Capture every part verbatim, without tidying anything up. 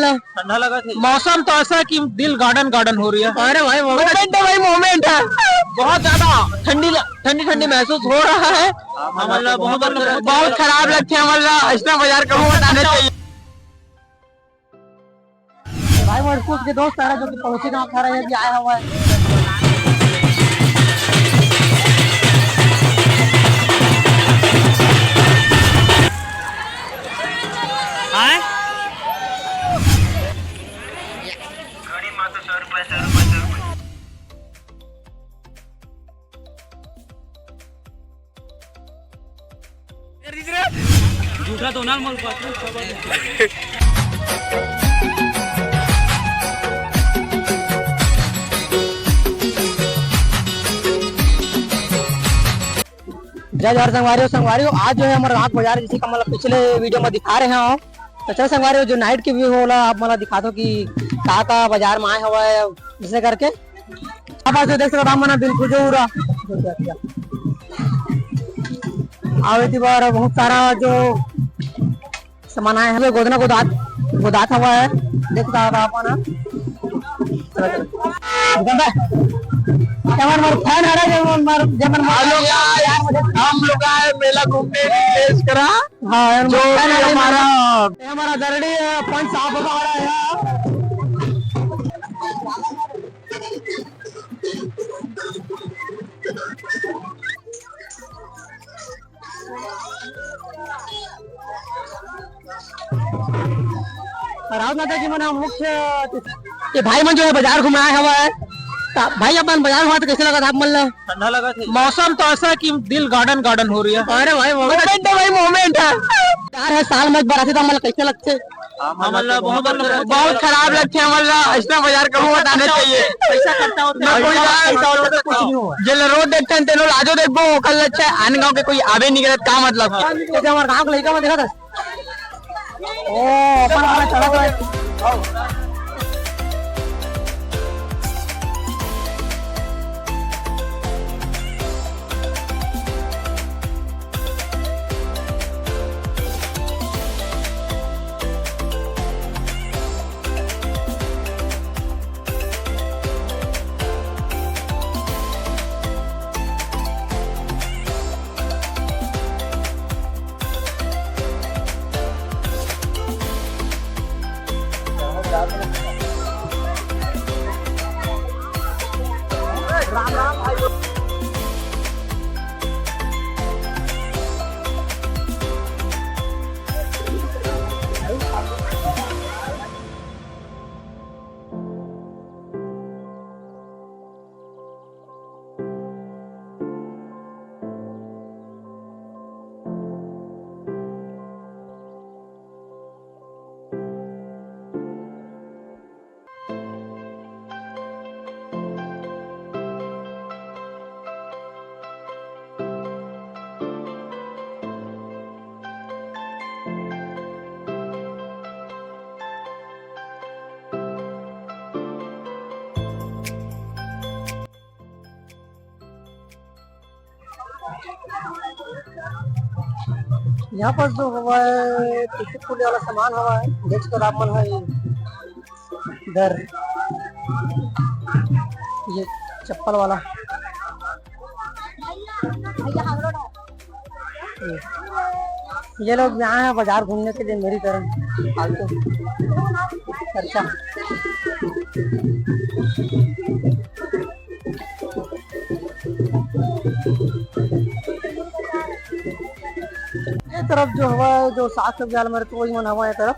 ठंडा लगा थे। मौसम तो ऐसा है कि दिल गार्डन गार्डन हो रही है। अरे भाई, मोमेंट है भाई, मोमेंट है। बहुत ज्यादा ठंडी ल-, ठंडी ठंडी महसूस हो रहा है। हमला बहुत बहुत खराब लगथे हमला। ऐसा बाजार कभू बताना चाहिए। भाई, मोर स्कूल के दोस्त आ रहा है, जो कि पड़ोसी गांव खा रहा है, अभी आया हुआ है। आय? जूठा तो ना मल पात्र। जय जोहार संगवारी हो, संगवारी हो, आज जो है हमारा रात बाजार, जैसे कि हम लोग पिछले वीडियो में दिखा रहे हैं, तो चल संगवारी हो, जो नाइट की व्यू होला, आप मला दिखा दो कि का का बाजार में आए हवा है, जिसे करके अब आज देख सकत हन आप मन बिल्कुल जो उरा। आवे ती बार बहुत सारा जो सामान आए हैं, गोदना गोदात, गोदात हवा है, देख सकत हन आप मन। दुकानदार, ये हमार, हमार फैन हरा, ये हमार, ये हमार हम लोग आए, हम लोग आए मेला घूमने रितेश करा। हाँ, यार, जो फैन भी हरा, हमारा, ये हमारा आदरणीय पंच साहब का हरा है। राउत नाता जी मन मुख्य, ये भाई मन जो है बाजार घुमाए हवा है। त भाई, अपन बाजार घुमा तो कैसे लगा था आप मन ला? ठंडा लगा थे। मौसम तो ऐसा है कि दिल गार्डन गार्डन हो रही है। अरे भाई, मोमेंट है भाई, मोमेंट है। यार, है साल में एक बार आथे तो मन ला कैसे लगथे? हमन ला बहुत, बहुत खराब लगथे हमन ला। ऐसा बाजार कभू बताना चाहिए। पैसा खर्चा होथे, ना कोई पैसा, पैसा होथे, कुछ नहीं हुआ। जेला रोज देखथन, तेनो लाजो देखबो, ओकर ले अच्छा आन गांव के कोई आवे नहीं करत, का मतलब? जैसे हमारे गांव के लड़का में देखा था, ओ, अपन हमारा चला तो है। यहाँ पर जो हवा है, टिकट खुलने वाला सामान हवा है, देख सकते हो आप मन है इधर, ये चप्पल वाला। ये लोग यहाँ है बाजार घूमने के लिए, मेरी तरह फालतू खर्चा। ये तरफ जो हवा है, जो साग सब्जी वाला मेरे तो वही मन हवा है ये तरफ।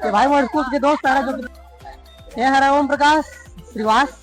ये भाई मोर स्कूल के दोस्त आ रहा है, जो कि ये हरा ओम प्रकाश श्रीवास।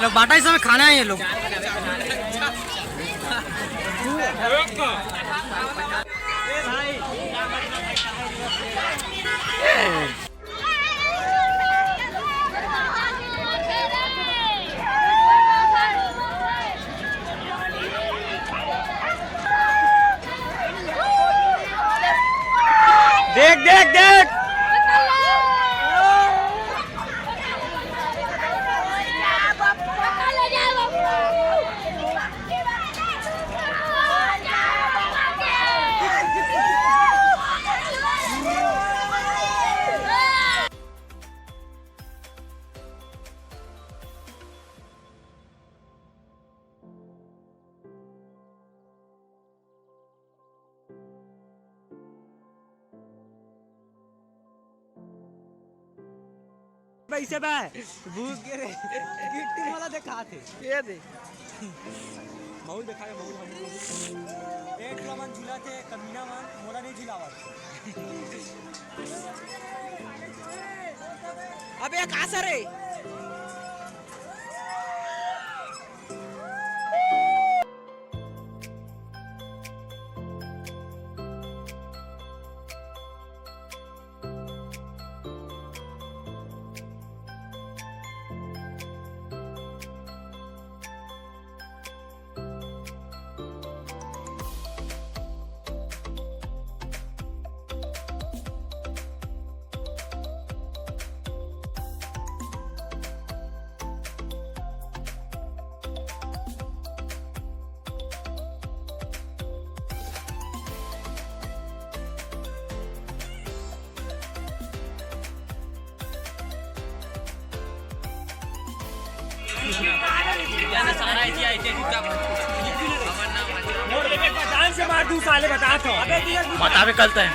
लोग बांटा, इस समय खाना है ये लोग। देख, देख, देख। वैसे बे, भूख के रे, गिट्टी मोला दिखाथे। ये दे। महुल दिखावे, महुल, महुल, महुल। पेट ला मन झुलाथे, कमीना मन, मोला नहीं झुलावत। अबे, का सर रे? मोर बेटे पहचान से मार दू साले, बता तो। बतावे कल तय।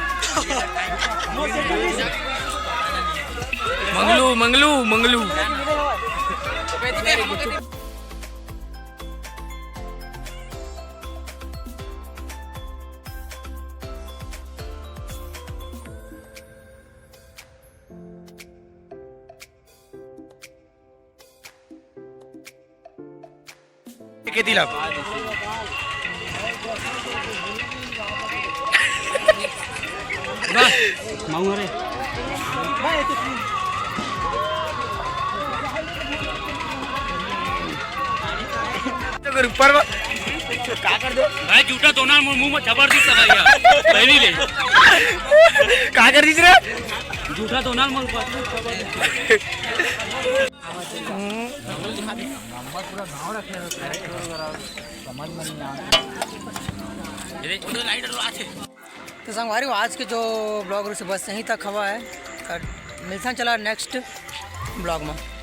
मंगलू, मंगलू, मंगलू। के दिला। मांगू रे। तो कर ऊपर वा-, का कर दो? भाई, जूठा तो ना, मुंह में छबर दिस लगा यार। पहली ले। का कर दिस रे? जूठा तो ना, मुंह पर। तो संगवारी हो, आज के जो vlog रहिस बस यहीं तक हवा है। कर मिलथन चला next vlog में।